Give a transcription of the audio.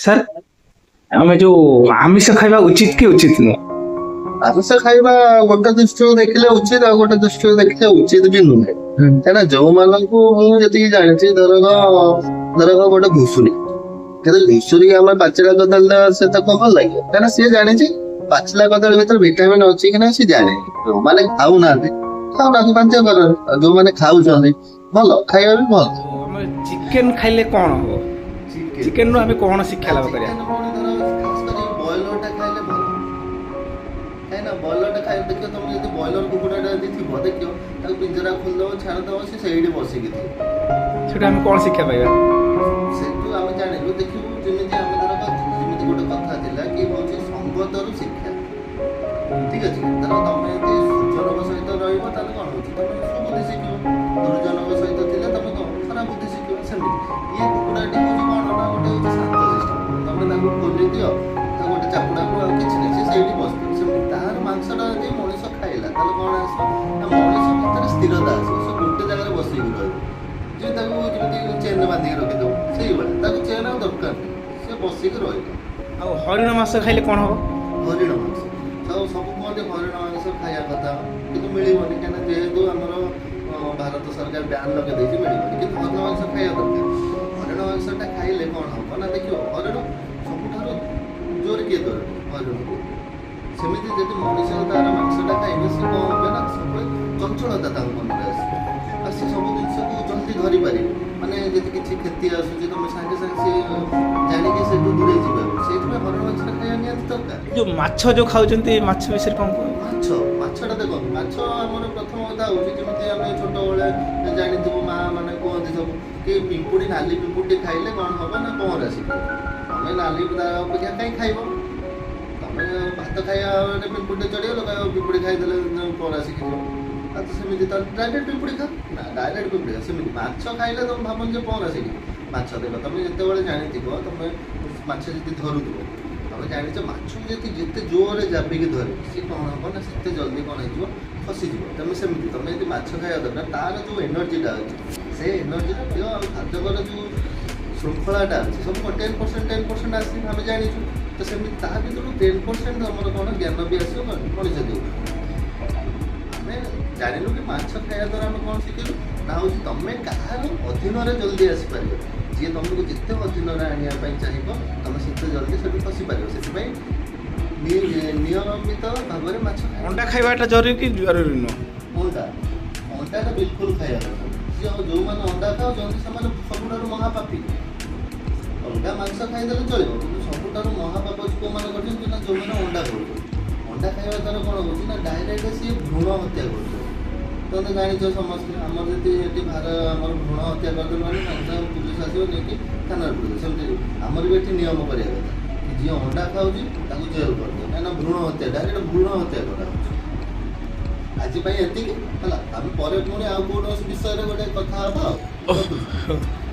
Sir, ଆମେ ଯୋଉ ଆମିଷ ଖାଇବା ଉଚିତ କି ଉଚିତ ନୁହଁ? ଆମିଷ ଖାଇବା ଗୋଟେ ଦୃଷ୍ଟିରୁ ଦେଖିଲେ ଉଚିତ, ଆଉ ଗୋଟେ ଦୃଷ୍ଟିରୁ ଦେଖିଲେ ଉଚିତ ବି ନୁହେଁ। କାହିଁକିନା ଯୋଉମାନଙ୍କୁ ମୁଁ ଯେତିକି ଜାଣିଛି, ଧରକ ଗୋଟେ ଘୁଷୁରୀ, କିନ୍ତୁ ଘୁଷୁରୀ ଆମେ ପାଚିଲା କଦଳୀ ଦେବା, ସେ ତାକୁ ଭଲ ଲାଗିବ? କାହିଁକିନା ସିଏ ଜାଣିଛି ପାଚିଲା କଦଳୀ ଭିତରେ ଭିଟାମିନ ଅଛି କି ନାହିଁ, ସେ ଜାଣେ। ଯୋଉମାନେ ଖାଉନାହାନ୍ତି, ଖାଉନାହାନ୍ତି, ବାଧ୍ୟ କରନି। ଆଉ ଯୋଉମାନେ ଖାଉଛନ୍ତି, ଭଲ, ଖାଇବା ବି ଭଲ। ଆମେ ଚିକେନ ଖାଇଲେ କଣ ହବ? ଚିକେନ ରୁ ଆମେ କଣ ଶିକ୍ଷା ଲାଭ କରିବା? ଚିକେନ ପୁଣି ଧର ଖାସ କରି ବ୍ରଏଲରଟା ଖାଇଲେ ଭଲ। କାହିଁକିନା ବ୍ରଏଲରଟା ଖାଇଲେ, ଦେଖିବ, ତମେ ଯଦି ବ୍ରଏଲର କୁକୁଡ଼ାଟା ଯଦି ଥିବ, ଦେଖିବ, ତାକୁ ପିଞ୍ଜରା ଖୋଲିଦବ, ଛାଡ଼ିଦବ, ସେ ସେଇଠି ବସିକି ଥିବ। ସେଠୁ ଆମେ କଣ ଶିକ୍ଷା ପାଇବା? ସେଠୁ ଆମେ ଜାଣିଲୁ, ଦେଖିବୁ, ଯେମିତି ଆମେ ଧର ଯେମିତି ଗୋଟେ କଥା ଥିଲା କି ହଉଛି ସଙ୍ଗତରୁ ଶିକ୍ଷା। ଠିକ ଅଛି? ଧର ତମେ ଯଦି ସୁଜନଙ୍କ ସହିତ ରହିବ, ତାହେଲେ କଣ ହଉଛି? ତମେ ସୁବୁଦ୍ଧି ଶିଖିବ। ଦୁର୍ଜନଙ୍କ ସହିତ ଥିଲେ ତମେ କଣ ଖରାପ ବୁଦ୍ଧି ଶିଖିବ। ସେମିତି ଇଏ କୁକୁଡ଼ାଟି ହଉଛି କଣ ନା ଗୋଟେ ହଉଛି ଶାନ୍ତ ଶିଷ୍ଟ। ତମେ ତାକୁ ଖୋଲି ଦିଅ, ତାକୁ ଗୋଟେ ଚାପୁଡ଼ାକୁ, ଆଉ କିଛି ନାହିଁ, ସେ ସେଇଠି ବସିଥିବ। ସେମିତି ତାହାର ମାଂସଟା ଯଦି ମଣିଷ ଖାଇଲା, ତାହେଲେ କଣ ଆସିବ ନା ମଣିଷ ଭିତରେ ସ୍ଥିରତା ଆସିବ। ସେ ଗୋଟେ ଜାଗାରେ ବସିକି ରହିବ। ଯେ ତାକୁ ଯେମିତି ଚେନ୍ ବାନ୍ଧିକି ରଖିଦେବ, ସେଇଭଳିଆ ତାକୁ ଚେନ୍ ଆଉ ଦରକାର ନାହିଁ, ସେ ବସିକି ରହିବ। ଆଉ ହରିଣ ମାଂସ ଖାଇଲେ କଣ ହବ? ହରିଣ ମାଂସ ସବୁ ସବୁ କୁହନ୍ତି ହରିଣ ମାଂସ ଖାଇବା କଥା, କିନ୍ତୁ ମିଳିବନି। କାହିଁକିନା ଯେହେତୁ ଆମର ଭାରତ ସରକାର ବ୍ୟାନ୍ ଲଗେଇ ଦେଇଛି, ମିଳିବନି। କିନ୍ତୁ ହରିଣ ମାଂସ ଖାଇବା ଦରକାର। ହରିଣ ମାଂସଟା ଖାଇଲେ କ'ଣ ହବ ନା, ଦେଖିବ, ହରିଣ ସବୁଠାରୁ ଜୋରେ କିଏ ଦୌଡ଼େ? ହରିଣକୁ। ସେମିତି ଯଦି ମଣିଷ ତାର ମାଂସଟା ଖାଇବେ, ସେ କ'ଣ ହବ ନା ସବୁବେଳେ ଚଞ୍ଚଳତା ତାଙ୍କ ମନରେ ଆସିବ ଆଉ ସେ ସବୁ ଜିନିଷକୁ ଜଲ୍ଦି ଧରିପାରିବେ। ମାନେ ଯଦି କିଛି କ୍ଷତି ଆସୁଛି, ତମେ ସାଙ୍ଗେ ସାଙ୍ଗେ ସେ ଜାଣିକି ସେଠୁ ଦୂରେଇ ଯିବେ। ସେଇଥିପାଇଁ ହରିଣ ମାଂସଟା ଖାଇବା ନିହାତି ଦରକାର। ଯୋଉ ମାଛ ଯୋଉ ଖାଉଛନ୍ତି, ମାଛ ବିଷୟରେ କଣ କୁହ? ମାଛଟା ଦେଖନ୍ତୁ, ମାଛ ଆମର ପ୍ରଥମ କଥା ହଉଛି, ଯେମିତି ଆମେ ଛୋଟବେଳେ ଜାଣିଥିବୁ, ମା ମାନେ କୁହନ୍ତି ସବୁ କି ପିମ୍ପୁଡ଼ି, ନାଲି ପିମ୍ପୁଡ଼ି ଖାଇଲେ କ'ଣ ହବ ନା ପହଁରା ଶିଖିବ। ତମେ ନାଲି ତା ଅପେକ୍ଷା କାହିଁ ଖାଇବ? ତମେ ଭାତ ଖାଇବା ବେଳେ ପିମ୍ପୁଡ଼ିଟେ ଚଢ଼ିଗଲ, କହିବ ପିମ୍ପୁଡ଼ି ଖାଇଦେଲେ ପହଁରା ଶିଖିଯିବ। ଆଉ ତ ସେମିତି ତ ଡାଇରେକ୍ଟ ପିମ୍ପୁଡ଼ି ଖା ନା, ଡାଇରେକ୍ଟ ପିମ୍ପୁଡ଼ି ଖା। ସେମିତି ମାଛ ଖାଇଲେ ତମେ ଭାବନି ଯେ ପହଁରା ଶିଖିଯିବ। ମାଛ ଦେଖ, ତମେ ଯେତେବେଳେ ଜାଣିଥିବ, ତମେ ମାଛ ଯଦି ଧରୁଥିବ, ତମେ ଜାଣିଛ ମାଛକୁ ଯଦି ଯେତେ ଜୋରରେ ଜାବିକି ଧରିବ, ସିଏ କ'ଣ ହବ ନା ସେତେ ଜଲ୍ଦି କ'ଣ ହେଇଯିବ? ଖସିଯିବ। ତମେ ସେମିତି ତମେ ଯଦି ମାଛ ଖାଇବା ଦରକାର, ତାର ଯେଉଁ ଏନର୍ଜିଟା ଅଛି, ସେ ଏନର୍ଜିଟା ଦିଅ। ଆଉ ଖାଦ୍ୟକର ଯେଉଁ ଶୃଙ୍ଖଳାଟା ଅଛି, ସବୁ 10%, 10% ଆସିବ, ଆମେ ଜାଣିଛୁ ତ। ସେମିତି ତା ଭିତରୁ 10% ଆମର କ'ଣ ଜ୍ଞାନ ବି ଆସିବ ମଣିଷ ଦେଉ। ଆମେ ଜାଣିଲୁ କି ମାଛ ଖାଇବା ଦ୍ୱାରା ଆମେ କ'ଣ ଶିଖିଲୁ ନା ହେଉଛି ତମେ କାହାର ଅଧୀନରେ ଜଲ୍ଦି ଆସିପାରିବ। ଯିଏ ତମକୁ ଯେତେ ଅଧୀନରେ ଆଣିବା ପାଇଁ ଚାହିଁବ, ତମେ ସେତେ ଜଲ୍ଦି ସେଠୁ ଖସିପାରିବ। ସେଥିପାଇଁ ନିୟମିତ ଭାବରେ ମାଛ ଖାଇବା। ଅଣ୍ଡା ଖାଇବାଟା ଜରୁରୀ କି ଜରୁରୀ ନୁହଁ? ଅଣ୍ଡାଟା ବିଲକୁଲ ଖାଇବା କଥା ନୁହେଁ। ଯିଏ ଯୋଉମାନେ ଅଣ୍ଡା ଖାଉଛନ୍ତି, ସେମାନେ ସବୁଠାରୁ ମହାପାପୀ। ଅଲଗା ମାଂସ ଖାଇଦେଲେ ଚଳିବ, କିନ୍ତୁ ସବୁଠାରୁ ମହାପାପ କୋଉମାନେ କରୁଛନ୍ତି ନା ଯୋଉମାନେ ଅଣ୍ଡା ଖାଉଛନ୍ତି। ଅଣ୍ଡା ଖାଇବା ଦ୍ୱାରା କ'ଣ ହେଉଛି ନା ଡାଇରେକ୍ଟ ସିଏ ଭ୍ରୂଣ ହତ୍ୟା କରୁଛନ୍ତି। ତମେ ଜାଣିଛ ସମସ୍ତେ, ଆମର ଯଦି ଏଠି ଆମର ଭ୍ରୂଣ ହତ୍ୟା କରିଦେଲୁ ମାନେ ସାଙ୍ଗେ ସାଙ୍ଗେ ପୁଲିସ ଆସିବ, ନେଇକି ଥାନାରେ ପୁରେଇବ। ସେମିତି ଆମର ବି ଏଠି ନିୟମ କରିବା କଥା କି ଯିଏ ଅଣ୍ଡା ଖାଉଛି ତାକୁ ଜେଲ୍ କରିଦିଅ। କାହିଁକିନା ଭ୍ରୂଣ ହତ୍ୟା, ଡାଇରେକ୍ଟ ଭ୍ରୂଣ ହତ୍ୟା କରାହେଉଛି। ଆଜି ପାଇଁ ଏତିକି ହେଲା। ଆମେ ପରେ ପୁଣି ଆଉ କୌଣସି ବିଷୟରେ ଗୋଟେ କଥା ହବା। ଆଉ ରଖୁଛି।